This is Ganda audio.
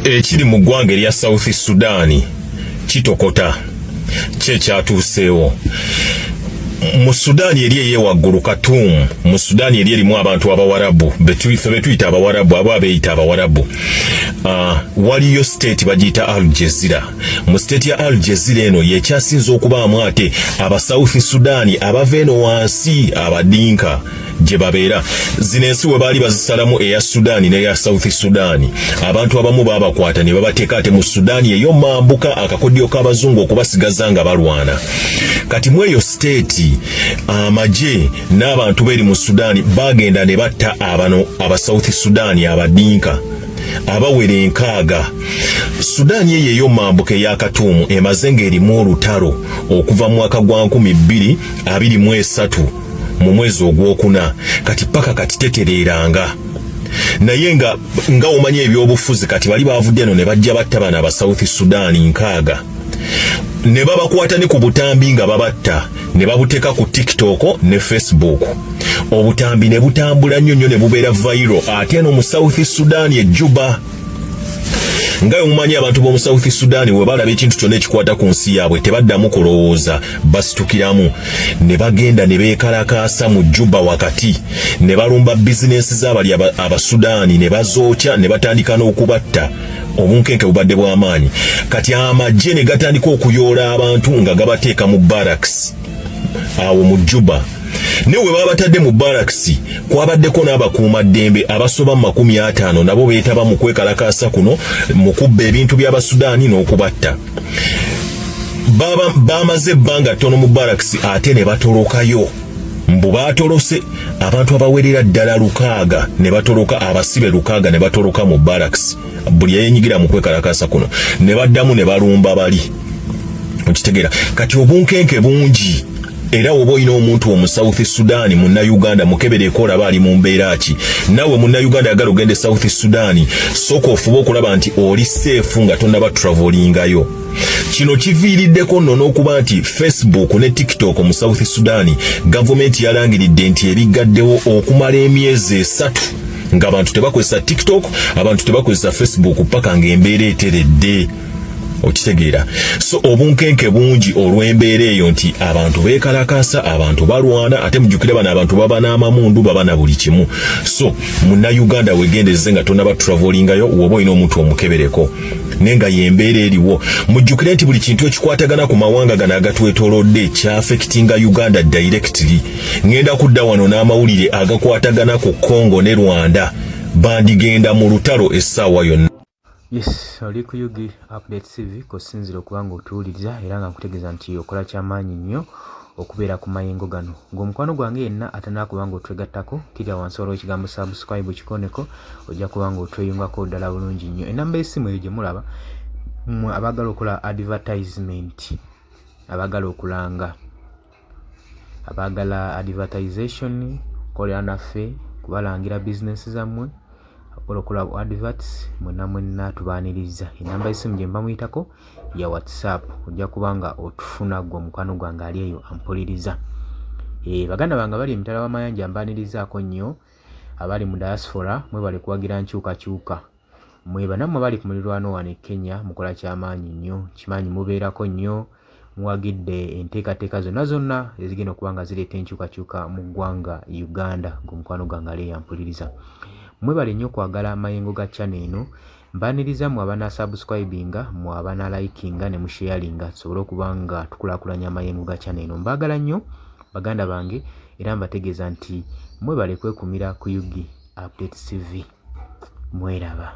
Ekiri mu ggwanga erya South Sudan kitokota. Ki ekyatuuseewo mu Sudan eri eyewaggulu Khartoum? Mu Sudan eri erimu abantu Abawarabu, fe betuyita Abawarabu, abo abeeyita Abawarabu. Waliyo state bagiyita Al Jazira. Mu state ya Al Jazira eno yekyasinza okubaamu ate aba South Sudan abava eno wansi, Abadinka gye babeera. Zino ensi we baali bazisalamu eya Sudaani n'eya South Sudaani, abantu abamu baabakwata ne babateeka ate mu Sudaani eyo mambuka, akakodyo k'Abazungu okubasigaza nga balwana. Kati mu eyo state, amagye n'abantu beri mu Sudaani bagenda ne batta abano aba South Sudaani, Abadinka abawera 60. Sudaani eyo ey'omambuka eya Katuumu emaze ng'erimu olutalo okuva mu mwaka gwa 2023 mu mwezi ogwokuna, kati paka kati tetereeranga. Naye nga omanyi ebyobufuzi, kati bali bavudde eno ne bajja batta bano aba South Sudan 60, ne babakwata ne ku butambi nga babatta, ne babuteeka ku TikTok ne Facebook. Obutambi ne butambula nnyo nnyo ne bubeera viral. Ate eno mu South Sudan e Juba, nga mumanyi abantu b'omu South Sudan we balaba ekintu kyonna ekikwata ku nsi yaabwe tebaddamu kulowooza, basitukiramu ne bagenda ne beekalakaasa mu Juba wakati, ne balumba bizinensi z'abali Abasudaani ne bazookya ne batandika n'okubatta. Obunkenke bubadde bw'amaanyi. Kati amagye ne gatandika okuyoola abantu nga gabateeka mu barracks awo mu Juba. Ne we babatadde mu barracks, kwabaddeko n'abakuumaddembe abasoba mu 50, nabo beetaba mu kwekalakaasa kuno, mu kubba ebintu by'Abasudaani n'okubatta. Bamaze ebbanga ttono mu barracks ate ne batolokayo. Mbu baatolose abantu abawerera ddala 600 ne batoloka, abasibe 600 ne batoloka mu barracks, buli eyenyigira mu kwekalakaasa kuno, ne baddamu ne balumba bali. Okitegeera? Kati obunkenke bungi. Era woba olina omuntu omu South Sudan Munnauganda, mukebereko olaba ali mu mbeera ki. Naawe Munnauganda yagala ogende South Sudan, sooka ofube okulaba nti oli safe nga tonnaba travelingayo. Kino kiviiriddeko nno n'okuba nti Facebook ne TikTok mu South Sudan gavumenti yalangiridde nti ebigaddewo okumala emyezi 3, ng'abantu tebakozesa TikTok, abantu tebakozesa Facebook, paka ng'embeera eteredde. Okitegeera? So obunkenke bungi olw'embeera eyo nti abantu beekalakasa, abantu balwana. Ate mujjukire bano abantu baba n'amamundu, baba na buli kimu. So Munnauganda, wegendeze nga tonaba travelingayo. Woba olina omuntu, omukebereko. Naye nga yembeera eriwo, mujjukire nti buli kintu ekikwatagana ku mawanga gano agatwetoolodde kyaffectinga Uganda directly. Ŋŋenda kudda wano n'amawulire agakwatagana ku Congo ne Rwanda, bandigenda mu lutalo essaawa yonna. Yes, oli ku UG Update TV kosinzira okuba nga otuwuliriza, era nga nkutegeeza nti okola kyamaanyi nnyo okubeera ku mayengo gano. Ng'omukwano gwange yenna atanakuba nga otwegattako, kirya wansi waliwo ekigambo "subscribe", kikoneko, ojja kuba nga otweyungako ddala bulungi nnyo. Enamba y'essimu eyo gye mulaba, mmwe abaagala okukola advertisement, abaagala okulanga, abaagala advertisation, kolera naffe kubalangira bizinensi zammwe, okola okola adverts, mwenna mwenna tubaaniriza. Enamba y'essimu gye mba muyitako ya WhatsApp, ojja kuba nga otufuna ggwe omukwano gwange ali eyo ampuliriza. Baganda bange abali emitala w'amayanja, mbaanirizaako nnyo. Abali mu diaspora, mwebale kuwagira nkyukakyuka. Mwe banammwe abali ku mulirwano wano e Kenya, mukola kyamaanyi nnyo. Kimanyi mubeerako nnyo, muwagidde enteekateeka zonna zonna ezigenda okuba nga zireeta enkyukakyuka mu ggwanga Uganda. Gwe omukwano gwange ali eyo ampuliriza, mwebale nnyo okwagala amayengo ga channel eno. Mbaaniriza mmwe abanasubscribinga, mmwe abanalikinga ne musharinga, tusobole okuba nga tukulaakulanya amayengo ga channel eno. Mbaagala nnyo baganda bange, era mbategeeza nti mwebale kwekumira ku UG Update TV. Mweraba.